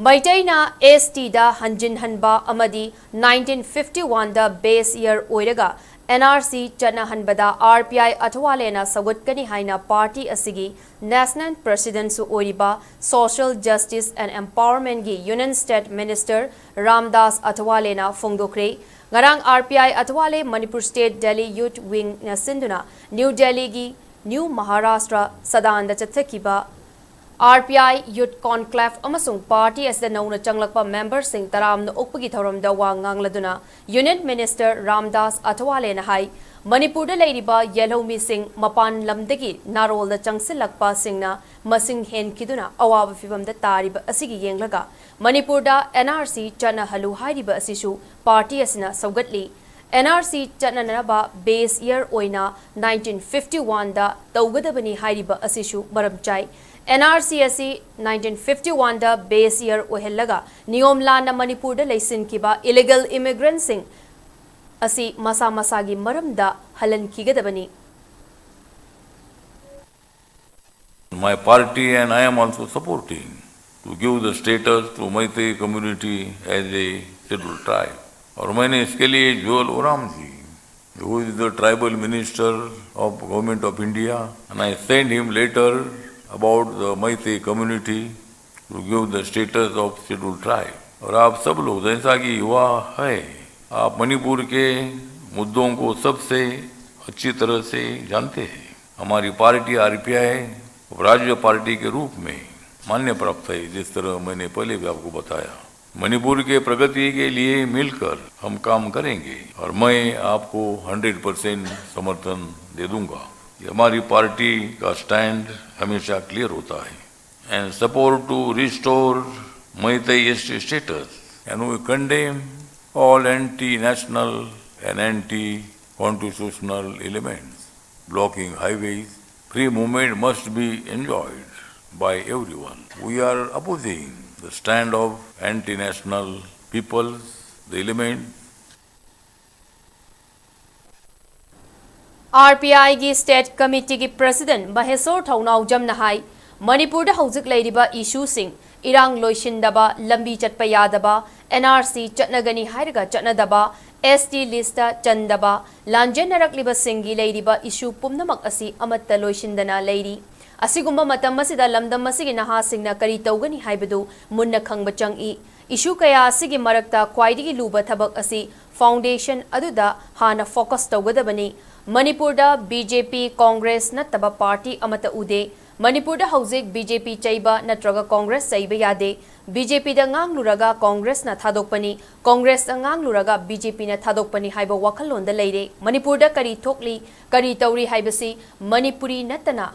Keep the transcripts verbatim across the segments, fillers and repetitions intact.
ꯃꯩꯇꯩꯅ ꯑꯦꯁ ꯇꯤꯗ ꯍꯟꯖꯤꯟꯍꯟꯕ ꯑꯃꯗꯤ nineteen fifty ꯋꯥꯟꯗ ꯕꯦꯁ year ꯑꯣꯏꯔꯒ and R C ꯆꯠꯅꯍꯟꯕꯗ R P ꯑꯥꯏ ꯑꯊꯋꯥꯂꯦꯅ ꯁꯧꯒꯠꯀꯅꯤ ꯍꯥꯏꯅ ꯄꯥꯔꯇꯤ ꯑꯁꯤꯒꯤ ꯅꯦꯁꯅꯦꯜ ꯄ꯭ꯔꯦꯁꯤꯗꯦꯟꯠꯁꯨ ꯑꯣꯏꯔꯤꯕ ꯁꯣꯁꯤꯌꯦꯜ ꯖꯁꯇꯤꯁ ꯑꯦꯟ ꯑꯦꯝꯄꯥꯋꯔꯃꯦꯟꯠꯀꯤ ꯌꯨꯅꯤꯌꯟ ꯁ꯭ꯇꯦꯠ ꯃꯤꯅꯤꯁꯇꯔ ꯔꯥꯝꯗꯥꯁ ꯑꯊꯋꯥꯂꯦꯅ ꯐꯣꯡꯗꯣꯛꯈ꯭ꯔꯦ꯫ ꯉꯔꯥꯡ R P I Athawale Manipur state Delhi youth ꯋꯤꯡꯅ ꯁꯤꯟꯗꯨꯅ ꯅ꯭ꯌꯨ ꯗꯦꯜꯂꯤꯒꯤ ꯅ꯭ꯌꯨ ꯃꯍꯥꯔꯥꯁꯇ꯭ꯔ ꯁꯗꯥꯟꯗ ꯆꯠꯊꯈꯤꯕ R P I youth conclave ꯑꯃꯁꯨꯡ ꯄꯥꯔꯇꯤ ꯑꯁꯤꯗ ꯅꯧꯅ ꯆꯪꯂꯛꯄ ꯃꯦꯝꯕꯔꯁꯤꯡ ꯇꯔꯥꯝꯅ ꯑꯣꯛꯄꯒꯤ ꯊꯧꯔꯝꯗ ꯋꯥ ꯉꯥꯡꯂꯗꯨꯅ ꯌꯨꯅꯤꯌꯟ ꯃꯤꯅꯤꯁꯇꯔ ꯔꯥꯝꯗꯥꯁ ꯑꯊꯋꯥꯂꯦꯅ ꯍꯥꯏ, ꯃꯅꯤꯄꯨꯔꯗ ꯂꯩꯔꯤꯕ ꯌꯦꯜꯍꯧꯃꯤꯁꯤꯡ ꯃꯄꯥꯟ ꯂꯝꯗꯒꯤ ꯅꯥꯔꯣꯜꯗ ꯆꯪꯁꯤꯜꯂꯛꯄꯁꯤꯡꯅ ꯃꯁꯤꯡ ꯍꯦꯟꯈꯤꯗꯨꯅ ꯑꯋꯥꯕ ꯐꯤꯚꯝꯗ ꯇꯥꯔꯤꯕ ꯑꯁꯤꯒꯤ ꯌꯦꯡꯂꯒ ꯃꯅꯤꯄꯨꯔꯗ ꯑꯦꯟ ꯑꯥꯔ ꯁꯤ ꯆꯠꯅꯍꯜꯂꯨ ꯍꯥꯏꯔꯤꯕ ꯑꯁꯤꯁꯨ ꯄꯥꯔꯇꯤ ꯑꯁꯤꯅ ꯁꯧꯒꯠꯂꯤ꯫ ꯑꯦꯟ ꯑꯥꯔ ꯁꯤ ꯆꯠꯅꯅꯕ ꯕꯦꯁ ꯏꯌꯔ ꯑꯣꯏꯅ ꯅꯥꯏꯟꯇꯤꯟ ꯐꯤꯐꯇꯤ ꯋꯥꯟꯗ ꯇꯧꯒꯗꯕꯅꯤ ꯍꯥꯏꯔꯤꯕ ꯑꯁꯤꯁꯨ ꯃꯔꯝ ꯆꯥꯏ꯫ ꯑꯦꯟ ꯑꯥꯔ ꯁꯤ ꯑꯁꯤ ꯅꯥꯏꯟꯇꯤꯟ ꯐꯤꯐꯇꯤ ꯋꯥꯟꯗ ꯕꯦꯁ ꯏꯌꯔ ꯑꯣꯏꯍꯜꯂꯒ ꯅꯤꯌꯣꯝ ꯂꯥꯟꯅ ꯃꯅꯤꯄꯨꯔꯗ ꯂꯩꯁꯤꯟꯈꯤꯕ ꯏꯂꯤꯒꯦꯜ ꯏꯃꯤꯒ꯭ꯔꯦꯟꯠꯁꯤꯡ ꯑꯁꯤ ꯃꯁꯥ ꯃꯁꯥꯒꯤ ꯃꯔꯝꯗ ꯍꯜꯍꯟꯈꯤꯒꯗꯕꯅꯤ꯫ My party and I am also supporting to give the status to Meitei community as a scheduled tribe. और मैंने इसके लिए जुएल ओराम जी, who is the tribal minister of Government of India, and I sent him letter about the Meitei community to give the status of scheduled tribe. और आप सब लोग, जैसा कि युवा है, आप मणिपुर के मुद्दों को सबसे अच्छी तरह से जानते हैं। हमारी पार्टी आरपीआई राज्य पार्टी के रूप में मान्य प्राप्त है, जिस तरह मैंने पहले भी आपको बताया। मणिपुर के प्रगति के लिए मिलकर हम काम करेंगे और मैं आपको हंड्रेड परसेंट समर्थन दे दूंगा। ये हमारी पार्टी का स्टैंड हमेशा क्लियर होता है। And support to restore Meitei S T status, and we condemn all anti-national and anti-constitutional elements blocking highways. Free movement must be enjoyed by everyone. We are opposing the stand of anti-national peoples, the elements. R P ꯑꯥꯏꯒꯤ state ꯀꯃꯤꯇꯤꯒꯤ president ꯃꯍꯦꯁꯣꯔ ꯊꯧꯅꯥꯎꯖꯝꯅ ꯍꯥꯏ, ꯃꯅꯤꯄꯨꯔꯗ ꯍꯧꯖꯤꯛ ꯂꯩꯔꯤꯕ ꯏꯁꯨꯁꯤꯡ ꯏꯔꯥꯡ ꯂꯣꯏꯁꯤꯟꯗꯕ, ꯂꯝꯕꯤ ꯆꯠꯄ ꯌꯥꯗꯕ, and R C ꯆꯠꯅꯒꯅꯤ ꯍꯥꯏꯔꯒ ꯆꯠꯅꯗꯕ, ꯑꯦꯁ ꯇꯤ ꯂꯤꯁꯇ ꯆꯟꯗꯕ, ꯂꯥꯟꯖꯦꯟꯅꯔꯛꯂꯤꯕꯁꯤꯡꯒꯤ ꯂꯩꯔꯤꯕ ꯏꯁꯨ ꯄꯨꯝꯅꯃꯛ ꯑꯁꯤ ꯑꯃꯠꯇ ꯂꯣꯏꯁꯤꯟꯗꯅ ꯂꯩꯔꯤ꯫ ꯑꯁꯤꯒꯨꯝꯕ ꯃꯇꯝ ꯑꯁꯤꯗ ꯂꯝꯗꯝ ꯑꯁꯤꯒꯤ ꯅꯍꯥꯁꯤꯡꯅ ꯀꯔꯤ ꯇꯧꯒꯅꯤ ꯍꯥꯏꯕꯗꯨ ꯃꯨꯟꯅ ꯈꯪꯕ ꯆꯪꯏ꯫ ꯏꯁꯨ ꯀꯌꯥ ꯑꯁꯤꯒꯤ ꯃꯔꯛꯇ ꯈ꯭ꯋꯥꯏꯗꯒꯤ ꯂꯨꯕ ꯊꯕꯛ ꯑꯁꯤ ꯐꯥꯎꯟꯗꯦꯁꯟ ꯑꯗꯨꯗ ꯍꯥꯟꯅ ꯐꯣꯀꯁ ꯇꯧꯒꯗꯕꯅꯤ꯫ ꯃꯅꯤꯄꯨꯔꯗ ꯕꯤ ꯖꯦ ꯄꯤ, ꯀꯣꯡꯒ꯭ꯔꯦꯁ ꯅꯠꯇꯕ ꯄꯥꯔꯇꯤ ꯑꯃꯠꯇ ꯎꯗꯦ꯫ ꯃꯅꯤꯄꯨꯔꯗ ꯍꯧꯖꯤꯛ ꯕꯤ ꯖꯦ ꯄꯤ ꯆꯩꯕ ꯅꯠꯇ꯭ꯔꯒ ꯀꯣꯡꯒ꯭ꯔꯦꯁ ꯆꯩꯕ ꯌꯥꯗꯦ꯫ ꯕꯤ ꯖꯦ ꯄꯤꯗ ꯉꯥꯡꯂꯨꯔꯒ ꯀꯣꯡꯒ꯭ꯔꯦꯁꯅ ꯊꯥꯗꯣꯛꯄꯅꯤ, ꯀꯣꯡꯒ꯭ꯔꯦꯁꯇ ꯉꯥꯡꯂꯨꯔꯒ ꯕꯤ ꯖꯦ ꯄꯤꯅ ꯊꯥꯗꯣꯛꯄꯅꯤ ꯍꯥꯏꯕ ꯋꯥꯈꯜꯂꯣꯟꯗ ꯂꯩꯔꯦ꯫ ꯃꯅꯤꯄꯨꯔꯗ ꯀꯔꯤ ꯊꯣꯛꯂꯤ, ꯀꯔꯤ ꯇꯧꯔꯤ ꯍꯥꯏꯕꯁꯤ ꯃꯅꯤꯄꯨꯔꯤ ꯅꯠꯇꯅ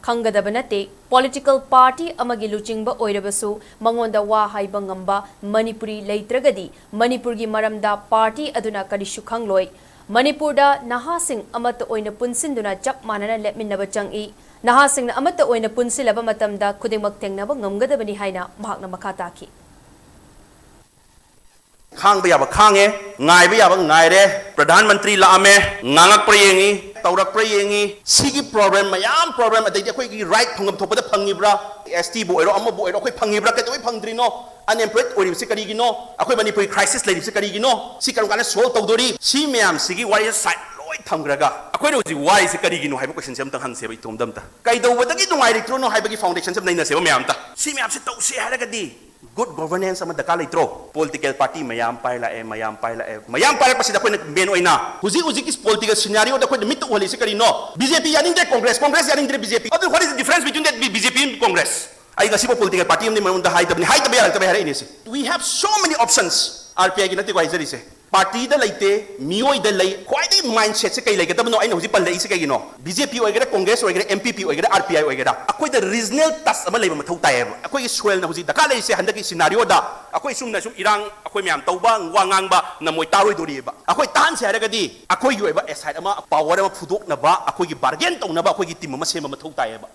ꯈꯪꯒꯗꯕ ꯅꯠꯇꯦ꯫ ꯄꯣꯂꯤꯇꯤꯀꯦꯜ ꯄꯥꯔꯇꯤ ꯑꯃꯒꯤ ꯂꯨꯆꯤꯡꯕ ꯑꯣꯏꯔꯕꯁꯨ ꯃꯉꯣꯟꯗ ꯋꯥ ꯍꯥꯏꯕ ꯉꯝꯕ ꯃꯅꯤꯄꯨꯔꯤ ꯂꯩꯇ꯭ꯔꯒꯗꯤ ꯃꯅꯤꯄꯨꯔꯒꯤ ꯃꯔꯝꯗ ꯄꯥꯔꯇꯤ ꯑꯗꯨꯅ ꯀꯔꯤꯁꯨ ꯈꯪꯂꯣꯏ꯫ ꯃꯅꯤꯄꯨꯔꯗ ꯅꯍꯥꯁꯤꯡ ꯑꯃꯠꯇ ꯑꯣꯏꯅ ꯄꯨꯟꯁꯤꯟꯗꯨꯅ ꯆꯞ ꯃꯥꯟꯅꯅ ꯂꯦꯞꯃꯤꯟꯅꯕ ꯆꯪꯏ꯫ ꯅꯍꯥꯁꯤꯡꯅ ꯑꯃꯠꯇ ꯑꯣꯏꯅ ꯄꯨꯟꯁꯤꯜꯂꯕ ꯃꯇꯝꯗ ꯈꯨꯗꯤꯡꯃꯛ ꯊꯦꯡꯅꯕ ꯉꯝꯒꯗꯕꯅꯤ ꯍꯥꯏꯅ ꯃꯍꯥꯛꯅ ꯃꯈꯥ ꯇꯥꯈꯤ꯫ ꯈꯥꯡꯕ ꯌꯥꯕ ꯈꯥꯡꯉꯦ, ꯉꯥꯏꯕ ꯌꯥꯕ ꯉꯥꯏꯔꯦ꯫ ꯄ꯭ꯔꯙꯥꯟ ꯃꯟꯇ꯭ꯔꯤ ꯂꯥꯛꯑꯝꯃꯦ, ꯉꯥꯡꯉꯛꯄ꯭ꯔꯥ ꯌꯦꯡꯉꯤ, ꯇꯧꯔꯛꯄ꯭ꯔꯥ ꯌꯦꯡꯉꯤ꯫ ꯁꯤꯒꯤ ꯄ꯭ꯔꯣꯕ꯭ꯂꯦꯝ, ꯃꯌꯥꯝ ꯄ꯭ꯔꯣꯕ꯭ꯂꯦꯝ, ꯑꯗꯩꯗꯤ ꯑꯩꯈꯣꯏꯒꯤ ꯔꯥꯏꯠ ꯐꯪꯐꯝ ꯊꯣꯛꯄꯗ ꯐꯪꯉꯤꯕ꯭ꯔꯥ? ꯑꯦꯁ ꯇꯤꯕꯨ ꯑꯣꯏꯔꯣ, ꯑꯃꯕꯨ ꯑꯣꯏꯔꯣ, ꯑꯩꯈꯣꯏ ꯐꯪꯉꯤꯕ꯭ꯔꯥ? ꯀꯩꯗꯧꯕꯩ ꯐꯪꯗ꯭ꯔꯤꯅꯣ? ꯑꯟꯑꯦꯝꯄ꯭ꯂꯣꯏꯗ ꯑꯣꯏꯔꯤꯕꯁꯤ ꯀꯔꯤꯒꯤꯅꯣ? ꯑꯩꯈꯣꯏ ꯃꯅꯤꯄꯨꯔꯒꯤ ꯀ꯭ꯔꯥꯏꯁꯤꯁ ꯂꯩꯔꯤꯕꯁꯤ ꯀꯔꯤꯒꯤꯅꯣ? ꯁꯤ ꯀꯔꯝ ꯀꯥꯟꯗ ꯁꯣꯜꯕ ꯇꯧꯗꯣꯔꯤ? ꯁꯤ ꯃꯌꯥꯝꯁꯤꯒꯤ ꯋꯥꯔꯤꯁꯦ ꯁꯥꯏꯗ ꯂꯣꯏ ꯊꯝꯈ꯭ꯔꯒ ꯑꯩꯈꯣꯏꯅ ꯍꯧꯖꯤꯛ ꯋꯥꯔꯤꯁꯦ ꯀꯔꯤꯒꯤꯅꯣ ꯍꯥꯏꯕ ꯀꯣꯏꯁꯟꯁꯦ ꯑꯝꯇꯪ ꯍꯪꯁꯦꯕ ꯏꯇꯣꯝꯗ ꯑꯝꯇ꯫ ꯀꯩꯗꯧꯕꯗꯒꯤ ꯅꯨꯡꯉꯥꯏꯔꯛꯇ꯭ꯔꯤꯅꯣ ꯍꯥꯏꯕꯒꯤ ꯐꯥꯎꯟꯗꯦꯁꯟꯁꯦ ꯑꯝꯇ ꯅꯩꯅꯁꯦꯕ ꯃꯌꯥꯝ ꯑꯝꯇ꯫ ꯁꯤ ꯃꯌꯥꯝꯁꯦ ꯇꯧꯁꯦ ꯍꯥꯏꯔꯒꯗꯤ ꯒꯨꯗ ꯒꯣꯚꯔꯅꯦꯟꯁ ꯑꯃ ꯗꯔꯀꯥꯔ ꯂꯩꯇ꯭ꯔꯣ? ꯄꯣꯂꯤꯇꯤꯀꯦꯜ ꯄꯥꯔꯇꯤ ꯃꯌꯥꯝ ꯄꯥꯏꯔꯛꯑꯦ, ꯃꯌꯥꯝ ꯄꯥꯏꯔꯛꯑꯦ꯫ ꯃꯌꯥꯝ ꯄꯥꯏꯔꯛꯄꯁꯤꯗ ꯑꯩꯈꯣꯏꯅ ꯃꯦꯟ ꯑꯣꯏꯅ ꯍꯧꯖꯤꯛ ꯍꯧꯖꯤꯛꯀꯤ ꯄꯣꯂꯤꯇꯤꯀꯦꯜ ꯁꯤꯅꯥꯔꯤꯑꯣꯗ ꯑꯩꯈꯣꯏꯅ ꯃꯤꯠꯇ ꯎꯍꯜꯂꯤꯁꯦ ꯀꯔꯤꯅꯣ? ꯕꯤ ꯖꯦ ꯄꯤ ꯌꯥꯅꯤꯡꯗ꯭ꯔꯦ ꯀꯣꯡꯒ꯭ꯔꯦꯁ, ꯀꯣꯡꯒ꯭ꯔꯦꯁ ꯌꯥꯅꯤꯡꯗ꯭ꯔꯦ ꯕꯤ ꯖꯦ ꯄꯤ꯫ ꯑꯗꯨ what is the difference between that B J P and Congress? ꯑꯩ ꯉꯁꯤꯐꯥꯎ ꯄꯣꯂꯤꯇꯤꯀꯦꯜ ꯄꯥꯔꯇꯤ ꯑꯃꯗꯤ ꯃꯉꯣꯟꯗ ꯍꯥꯏꯗꯕꯅꯤ, ꯍꯥꯏꯗꯕ ꯌꯥꯔꯛꯇꯕ ꯍꯥꯏꯔꯛꯏꯅꯦ ꯁꯤ꯫ We have so many options. R P ꯑꯥꯏꯒꯤ ꯅꯠꯇꯦꯀꯣ ꯍꯥꯏꯖꯔꯤꯁꯦ꯫ ꯄꯥꯔꯇꯤꯗ ꯂꯩꯇꯦ, ꯃꯤꯑꯣꯏꯗ ꯂꯩ꯫ ꯈ꯭ꯋꯥꯏꯗꯒꯤ ꯃꯥꯏꯟꯁꯦꯠꯁꯦ ꯀꯩ ꯂꯩꯒꯗꯕꯅꯣ ꯑꯩꯅ ꯍꯧꯖꯤꯛ ꯄꯜꯂꯛꯏꯁꯦ ꯀꯩꯒꯤꯅꯣ? ꯕꯤ ꯖꯦ ꯄꯤ ꯑꯣꯏꯒꯦꯔꯥ, ꯀꯣꯡꯒ꯭ꯔꯦꯁ ꯑꯣꯏꯒꯦꯔꯥ, ꯑꯦꯝ ꯄꯤ ꯄꯤ ꯑꯣꯏꯒꯦꯔꯥ, ꯑꯥꯔ ꯄꯤ ꯑꯥꯏ ꯑꯣꯏꯒꯦꯔꯥ, ꯑꯩꯈꯣꯏꯗ ꯔꯤꯖꯅꯦꯜ ꯇꯆ ꯑꯃ ꯂꯩꯕ ꯃꯊꯧ ꯇꯥꯏꯌꯦꯕ꯫ ꯑꯩꯈꯣꯏꯒꯤ ꯁꯣꯏꯜꯅ ꯍꯧꯖꯤꯛ ꯗꯔꯀꯥꯔ ꯂꯩꯔꯤꯁꯦ ꯍꯟꯗꯛꯀꯤ ꯁꯤꯅꯥꯔꯤꯑꯣꯗ ꯑꯩꯈꯣꯏ ꯁꯨꯝꯅ ꯁꯨꯝ ꯏꯔꯥꯡ ꯑꯩꯈꯣꯏ ꯃꯌꯥꯝ ꯇꯧꯕ, ꯋꯥ ꯉꯥꯡꯕ ꯅꯃꯣꯏ ꯇꯥꯔꯣꯏꯗꯣꯔꯤꯑꯕ꯫ ꯑꯩꯈꯣꯏ ꯇꯥꯍꯟꯁꯦ ꯍꯥꯏꯔꯒꯗꯤ ꯑꯩꯈꯣꯏꯒꯤ ꯑꯣꯏꯕ ꯑꯦꯁꯥꯏꯠ ꯑꯃ, ꯄꯥꯋꯔ ꯑꯃ ꯐꯨꯗꯣꯛꯅꯕ ꯑꯩꯈꯣꯏꯒꯤ ꯕꯥꯔꯒꯦꯟ ꯇꯧꯅꯕ ꯑꯩꯈꯣꯏꯒꯤ ꯇꯤꯝ ꯑꯃ ꯁꯦꯝꯕ ꯃꯊꯧ ꯇꯥꯏꯌꯦꯕ꯫